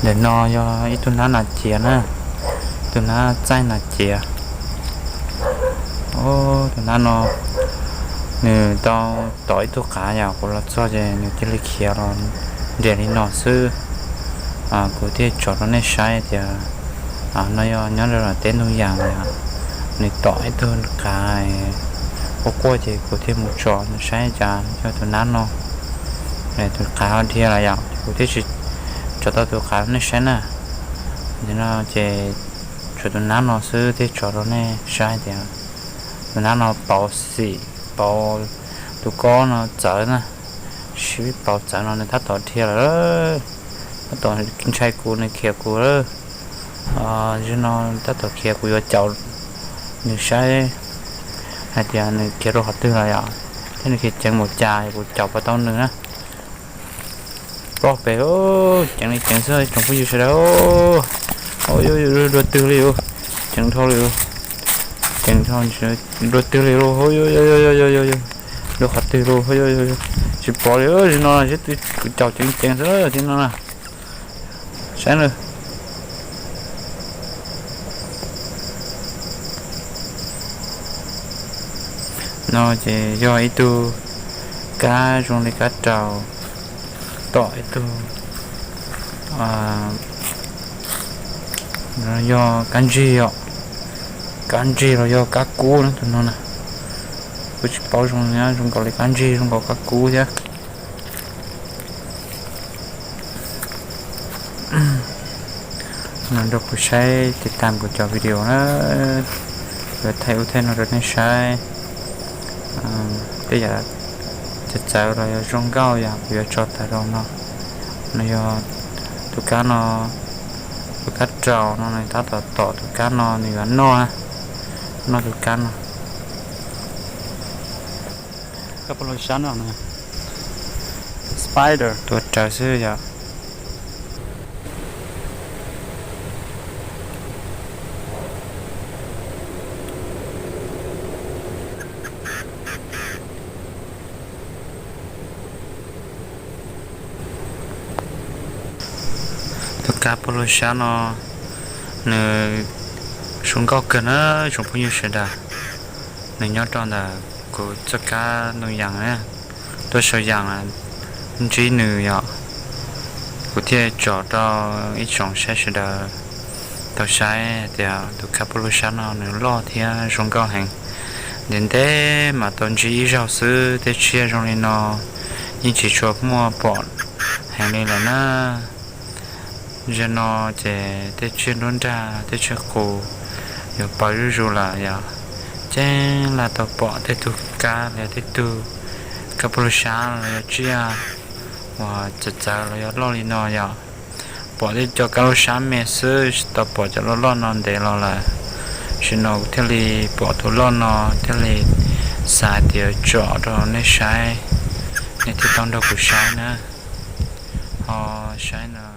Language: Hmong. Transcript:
Ntawm no yog ib tug nab nas ciav na, tus nab txaij nas ciav. Tus nab no nws tau tom ib tug qav yom, kuv los txog ces nws cia li khiav los nres li no xwb. Kuv thiaj tsom rau nej saib tias no yog nyob rau teb ntoo yas yom, nws tom ib tug qav quaj quaj ces kuv thiaj mus tsom nws saib cas yog tus nab no. Tus qav ho dhia lawm yom, kuv thiaj tsis tsom tau tus qav rau nej saib na. Nim no ces tshuav tus nab no xwb thiaj tsom rau nej saib tias tus nab no pauv xim, pauv tus kob no txawv na, sib pauv txawv no nws tab tom dhia lawm, tab tom ntshai kuv nws khiav kuv lawm. Zaum no tab tom khiav, kuv yuav caum nws saib hais tias nws khiav rau qhov twg lawm yom, thiab nws khiav ceev npaum cas kuv caum puas tau nws na. Ploj pem, ceev li ceev xwb tsoom phooj ywg sawv daws. Dua twg li, ceev dhau li, ceev dhau, dua twg li lauj, dua qhov twg lauj, tsis pom li, zaum no kuv caum ceev ceev xwb thiab no na. Saib na. No ces yog ib tug kab zoo li kab raus tom ib tug, yog kab ntsig os, kab ntsig los yog kab kub na tus no na. Kuv tsis paub zoo, zoo nkaus li kab ntsig zoo nkaus kab kub thiab. No nrog kuv saib tiv tam kuv cov video na, yuav thaij ub thaij no rau nej saib. Tej yam txawv txawv los yog zoo nkauj yom kuv yuav tso tawm rau no. No yog tus kab no, tus kab raus no nws tab tom tom tus kab no nws yuav noj, noj tus kab no. Spider tuav rawv xwb yom. Tus kab paj lug sab no nws zoo nkauj kawg na tsoom phooj ywg sawv daws. Nws nyob rau ntawm kuv txoj kab ntoo yas, tuaj sau yas ntsib nws yom. Kuv thiaj tsom rau ib tsoom saib sawv daws tau saib hais tias tus kab paj lug sab no nws loj thiab zoo nkauj heev. Ntev ntev mas tau ntsib ib zaug xwb, tej tsiaj zoo li no yeej tsis tshua muaj pom heev li lawm na. Zaum no ces tej tsiaj nruab nrag tej tsiaj qus yuav paws zuj zus lawm yom. Ceeb laj tau pom tej tug kab los yog tej tug kab paj lug sab los yog tsiaj uas txawv txawv los yog loj li no yom. Pom tej cov kab lug sab me xwb tsis tau pom cov loj loj no ntev los lawm. Tam sim no kuv thiaj li pom tus loj no thiaj li xav hais tias tsom rau nej saib, nej thiaj tau nrog kuv saib na. Ho saib no.